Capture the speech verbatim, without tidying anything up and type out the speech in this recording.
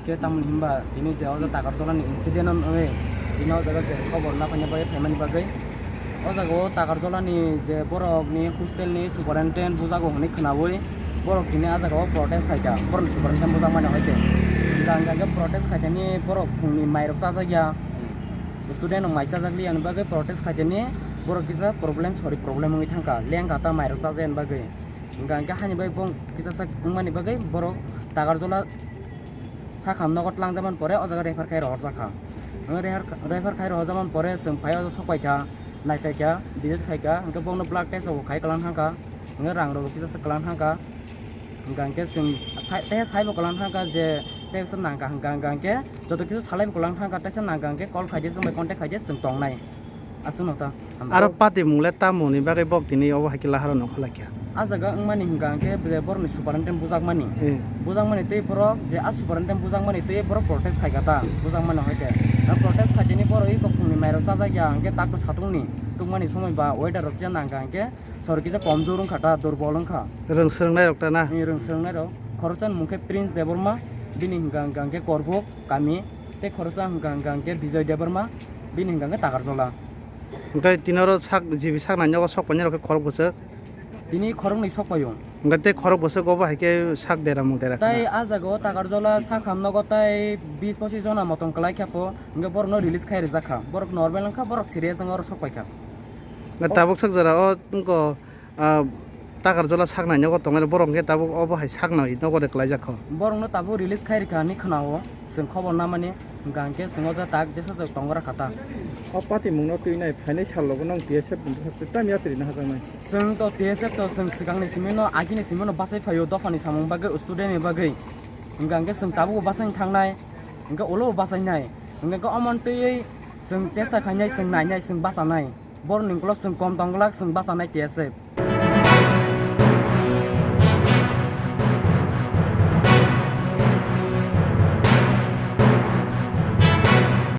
Khe tamoni hinba tini je o Takarjolani incident wngwi tini o jaga je khobor naphani bagwi phaimani bagwi o jaga o Takarjolani je borokni hostel ni superintendent bujago hwnwi khwnawi borok tini a jaga o protest khaikha, borokni superintendent bujakmani hoite. Hwnkha hwnkha khe protest khaitani borok phungni mairok chajakya, student rok mai chajakliya hwnwi bagwi protest khaitani borok kisa problem, sorry, problem wngwi thangkha, lengkha ta mairok chajakya hwnwi bagwi. Hwnkha hwnkhe haini bagwi bong kisa sak wngmani bagwi borok Takarjola sakha nogo tlangjakmani pore o jaga refer khai rohorjakha. Hwnkhe refer, refer khai rohorjakmani pore chwng phai o sok paikha, naipaikha, visit khaikha, hwnkhe bongno blood test rok khai kwlang thangkha, hwnkhe rang rok kisa sak kwlang thangkha. Hwnkha hwnkhe chwng sai, tei saibo kwlang thangkha je tei nangkha hwnkha hwnkha hwnkhe joto kisa salaibo kwlang thangkha, teisa nangkha hwnkhe call khaidi chwng bai contact khaidi chwng tongnai. Aswkno ta. Aro party mung le tamo ni bagwi bok tini obo hai khe laharo no kholai kha. A jaga wngmani hwnkha hwnkhe je borokni superintendent bujakmani. Eh. Bujakmani tei borok je a superintendent bujakmani tei borok protest khaikha ta. Bujakmani hoite. A protest khaitini borok iko phungni mairok chajakya hwnkhe takto satungni tukmani somoi ba weather rok kisa nangkha hwnkhe sor kisa komjor wngkha ta, durbol wngkha. Rwng swrwngnairok ta na? Eh, rwng swrwngnairok. Khoroksa ni mung khe Prince Debbarma, bini hwnkha hwnkha hwnkhe Korbuk kami, tei khoroksa hwnkha hwnkha hwnkhe Bijoy Debbarma, bini hwnkha hwnkhe Takarjola. Hwnkhe tini oro sak, G B sak nai nogo sok painai rok khe khorok bwswk? Tini khoroknwi sok paio. Hwnkhe tei khorok bwswk obo hai khe sak dera mung dera khna? Tai a jaga o Takarjola sak ham nogo tai bis pochis jona motom kwlai kha pho, hwnkhe borokno release khai rijak kha. Borok normal wngkha, borok serious wngwi oro sok paikha. Hwnkhe tabuk sak jora o wngkha, ah, Takarjola sak nai nogo tongnai borok hwnkhe tabuk obo hai sak nai nogo de kwlaijak kho. Borokno tabuk release khai rikha hinwi khwnao. Chwng khobor namani, hwnkha hwnkhe chwng o jaga tak jesa jok tongo rakha ta. O patimungno twi nai phainai sal rogo nwng T S F ni bwkhak twi tam yapri na hajaknai? Chwng to T S F to chwng swkangni simi no, agini simi no bachai phaio, dophani samung bagwi, student ni bagwi. Hwnkha hwnkhe chwng tabukbo bachai thangnai, hwnkhe ulo bo bachainai. Hwnkha hwnkhe omo twiwi chwng chesta khainai, chwng nainai, chwng bachanai. Borokni ukulok chwng kom tong glak, chwng bachanai T S F.